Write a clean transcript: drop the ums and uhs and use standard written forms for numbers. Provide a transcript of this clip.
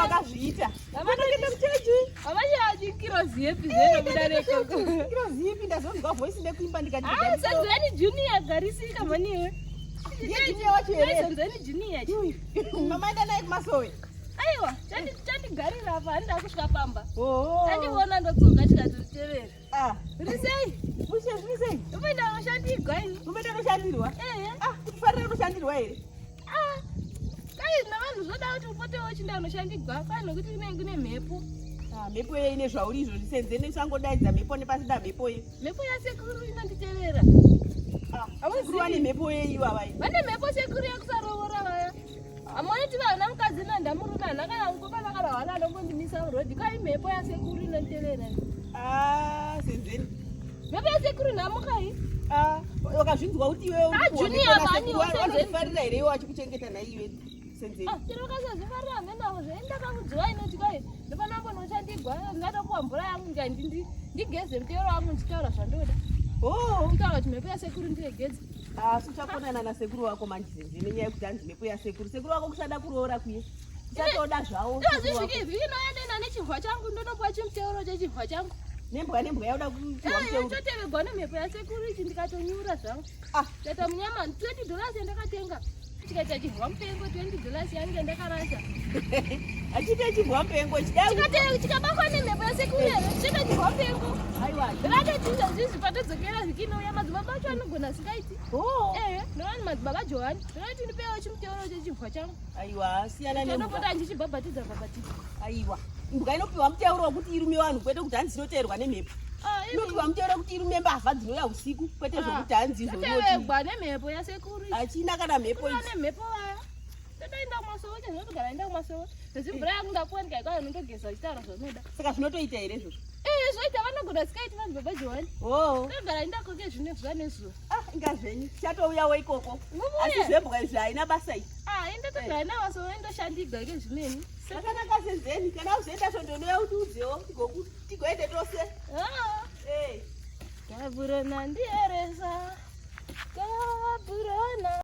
Wakazviita. Vanoenda kuchechi. Havachadikiro zipi zvenobuda nekoko. Kiro zipi ndazonzwa voice nekuimba ndikati. Ah, Senzeni Junior garisika mani iwe. Ndiye Junior wacho here? Senzeni Junior. Mama enda naye kumasowe. Aiwa, chandigarira apa handida kusvika pamba. Oh. Chandiona ndodzoka chikatotevera. Ah, Uri sei? mushe zviri sei? Unoenda unoshandirwa ini. Unoenda unoshandirwa? Ehe. Ah, kufarira unoshandirwa here? Ah. Kai navanhu zvoda kuti upotewo uchienda unoshandirwa kwai nokuti kunenge kune mhepo. Ah, mhepo yei nezvauri izvo zvisenzeni usangodaidza mhepo nepasida mhepo ye. Mhepo yasekuru inonditevera. Ah, sekuru vane mhepo yei ivava iyi. Vane mhepo sekuru yekusarovora vaya. Hamoni ti vana mukadzi nanda murume hana kana mukomana kana hwana anombondimisa murodhi kwai mhepo yasekuru inonditevera. Ah, senzeni. Mhepo yasekuru nhamukai. Ah, wakazvinzwa kuti iwewe Ah, Junior, mani, Senzeni. vanofarira here iwe achikuchengeta naiwe senzeni. Ah, chero ukasazvifarira hameno avo zvaenda kakudziwa inoti kwai ndofana kumbonoshandigwa ndingatopuwa mvura yangu ndikandi ndigeze mutero wangu ndichitaura zvandoda. Oh, Kutaura kuti mhepo yasekuru ndiregedze. asi uchakonana nasekuru wako manje senzeni nenyaya yekuti hanzi mhepo yasekuru. Sekuru wako kusada kuroora kuye. Kusatoda zvawo. Izvozvi sekuru wako. zviki zvinouya nena nechivhwa changu ndonopuwa chimuteuro chechivhwa changu. Nembwa nembwa yauda kupiwa muteuro. Choteverwa nemhepo yasekuru ichi ndikatonyura zvangu. Ah, Tata munyama $20 yandakatenga. Chikaita chivhwa mupengo $20 yangu yandakarasha. achiite chibwa mupengo chidai. Chikabakwa nemhepo yasekuru here chiita chivhwa mupengo. Aiwa. Rakachinja zvinhu patodzokera zvikinouya madzibaba acho anogona asingaiti. Oh. Ehe, ndovani madzibaba Johani. Ndinoti ndipewo chimuteuro chechivhwa changu. Aiwa, siyana nembwa. Chandopota ndichibhabhatidza bhabhatidza. Aiwa. Imbwa inopiwa muteuro wekuti irume vanhu kwete kuti hanzi inoteerwa nemhepo. Ah, imi. Inopiwa muteuro wekuti irume mbavha dzinouya usiku kwete zvokuti hanzi izvo inoti Tatevegwa nemhepo yasekuru. hachina kana mhepo Kuva ichi. nemhepo vaya. Totoenda kumasowe chazvinotogara enda kumasowe. Zvezimvura yangu ndapuwa ndikaikwa unondogeza uchitaura zvaunoda. Saka zvinotoita here izvozvo? Eh, zvoita vanogona sikaiti vanhu baba Johani. Oh. Togara enda koke zvine zuva nezuva. Ah, inga zvenyu. Chatouyawo ikoko. Mubuye. Asi zvembwa izvi haina basa iyi. Ah, enda togara navasowe ndoshandigwa ke zvineni. Zvakanaka senzeni kana uzoenda svondo unouya utiudzewo tigoende tose. Ah. Eh. Gaburona ndieresa. Gaburona.